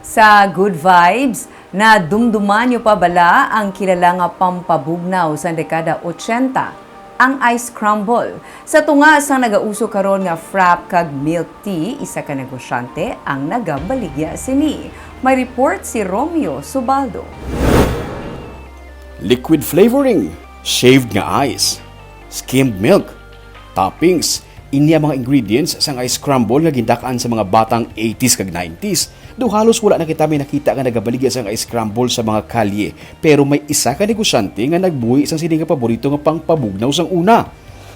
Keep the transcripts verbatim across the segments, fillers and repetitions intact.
Sa Good Vibes, nadumduman niyo pa bala ang kilala nga pampabugnaw sa dekada ochenta, ang ice crumble? Sa tunga sang nagauso karon nga frap kag milk tea, isa ka negosyante ang nagabaligya sini. May report si Romeo Subaldo. Liquid flavoring, shaved nga ice, skimmed milk, toppings, ini ang mga ingredients sang ice crumble nga gindak-an sa mga batang eighties kag nineties. Do halos wala na kita may nakita nga nagabaligya sang ice crumble sa mga kalye, pero may isa ka negosyante nga nagbuhi sang sini nga paborito nga pangpabugnaw sang una.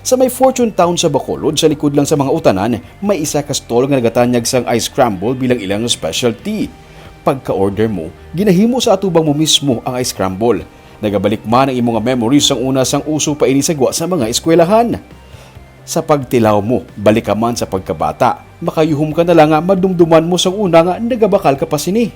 Sa may Fortune Town sa Bacolod, sa likod lang sa mga utanan, may isa ka stall nga nagatanyag sang ice crumble bilang ilang specialty. Pagka-order mo, ginahimo sa atubang mo mismo ang ice crumble. Nagabalik man ang imo nga memories sang una sang uso pa ini sa gwa sa mga eskwelahan. Sa pagtilaw mo, balik ka man sa pagkabata. Makayuhom ka na lang nga madumduman mo sang una nga nagabakal ka pa sini.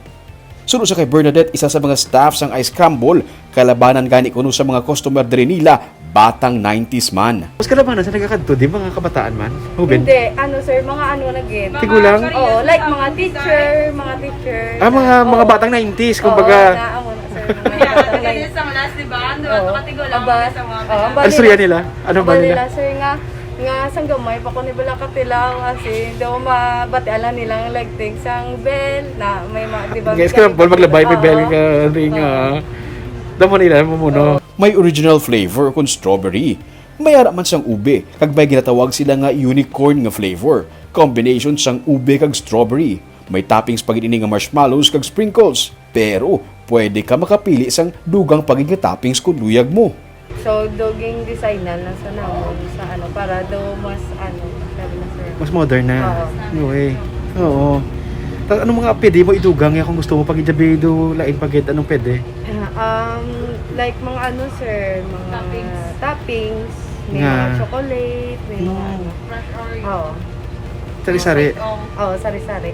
Suno sa kay Bernadette, isa sa mga staff sang ice crumble, kalabanan gani kuno sa mga customer diri nila, batang nineties man. Mas kalabanan sa nagakadto, di mga kabataan man? Huben? Hindi, ano sir, mga ano na gid. Tigulang? Oo, like mga teacher, mga teacher. Ah, mga, mga Oo. batang nineties, Oo, kumbaga. Na, amo na, sir, mga batang Kaya nineties. Sa last, di ba? Ano, Oo. Nakatigo lang Aba, kami sa mga oo, ang Ang istorya bali nila? Ano ang ba bali nila? Nila, sir, nga, nga sang gamay pa ko ni bala katilaw, as in, daw mabatian lang nilang lagting sang bell, na may ma-, di ba, Guys, may ka, ball maglabay, may Oo. bell ka ring, Oo. ah. Damo nila, mamuno. Oo. May original flavor kon strawberry. May ara man sang ube, kag may ginatawag sila nga unicorn nga flavor. Combination sang ube kag strawberry. May toppings pa gid ini nga marshmallows kag sprinkles. Pero pwede ka makapili sang dugang pa gid nga toppings kon luyag mo. So, duging design na lang sa namon sa ano, para daw mas ano, sabi na sir. Mas modern na. Oo. Anyway. Oo. Ta-, anong mga pwede mo idugang nga kung gusto mo pag ijabi do lain pa gid, anong pwede? Um, like mga ano sir, mga Toppings. toppings, may Nga. mga chocolate, may mga Mm. ano. Fresh Oreo. Oo. Sari-sari. Oo. Oo, sari-sari.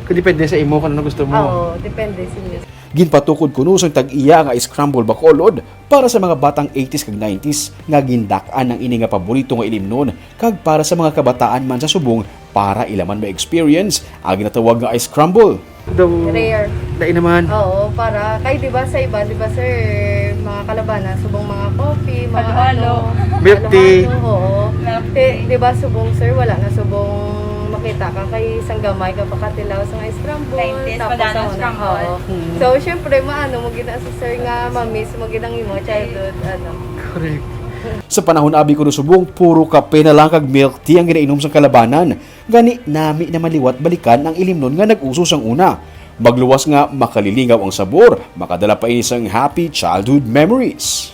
Kung depende sa imo kung ano gusto mo. Oo, depende sa inyo. Ginpatukod kuno sang tag-iya nga ice crumble Bacolod para sa mga batang eighties kag nineties nga gindak-an ang ini nga paborito nga ilimnon, kag para sa mga kabataan man sa subong para ila man ma-experience ang ginatawag nga ice crumble. Daw Rare. Dai naman. Oo, para kay di ba sa iba, di ba sir, mga kalabanan, subong mga coffee, mga Halo-halo. ano, Milk tea. halo-halo, oo. Milk Ti-, tea. di ba subong sir, wala na subong makita ka kay sang gamay ka pakatilaw sa ice crumble, Nineties, tapos wala na ang una, scramble. oo. Mm. So, syempre, maano mo gid na si sir nga ma-miss mo gid ang imo childhood, ano. Correct. Sa panahon abi kuno subong, puro kape na lang kag milk tea ang ginainom sang kalabanan. Gani, nami na man liwat balikan ang ilimnon nga nag-uso sang una. Magluwas nga makalilingaw ang sabor, makadala pa ini sang happy childhood memories.